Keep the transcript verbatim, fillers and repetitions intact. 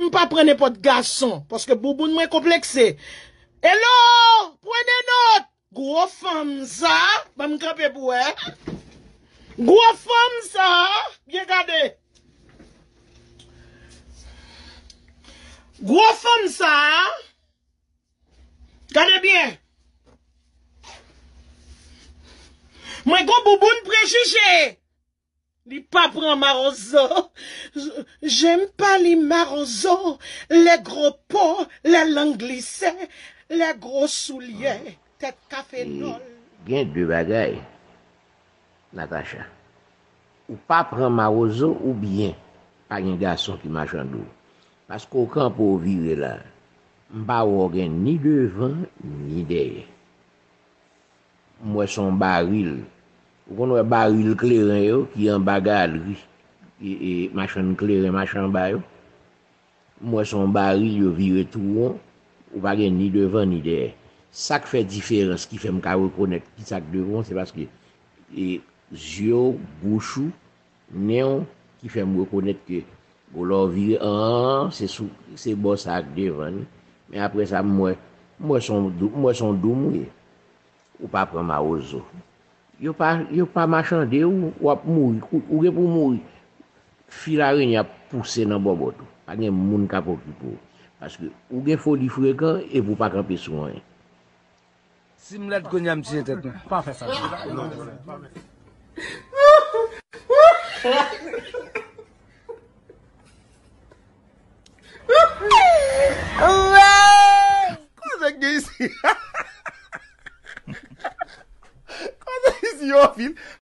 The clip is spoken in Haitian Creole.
M pa pran nenpòt gason, paske bouboun mwen konplekse. Hello! Prenez note! Gwo fanm sa, ban m kanpe pou wè. Gwo fanm sa, byen gade. Gwo fanm sa, gade byen. Mwen gon bouboun prejije. Li pa pran mawozo. J'aime pas les marozo, les gros pots, les langues glissées, les gros souliers, tèt kafenòl. Gen de bagay, Natacha. Ou pa pran mawozo oubyen pa gen gason ki machande w. Paske w kanpe w vire la, m pa wè w gen ni devan ni dèyè. M wè se yon baril. Ou konn wè baril kleren yo ki anba galri, e, e, machann kleren mache anba yo? M wè se yon baril yo vire tou won, ou pa gen ni devan ni dèyè. Sa k fè diferans ki fè m ka rekonèt ki sa k devan w, se paske e, zye w, bouch ou, nen w, ki fè m rekonèt ke bon, lè w vire an, se sou, se bò sa k devan li. Men apre sa, m wè, m wè se yon dou-, m wè se yon doum ou ye. Ou pa pran mawozo. Yo pa, yo pa machande w, w ap mouri. Ou, ou gen pou w mouri. Fil arenye ap pouse nan bòbòt ou. Pa gen moun k ap okipe w. Paske ou gen foli frekan epi w pa kanpe sou anyen. Si m lèd kounye a, m tiye tèt mwen. Pa fè sa.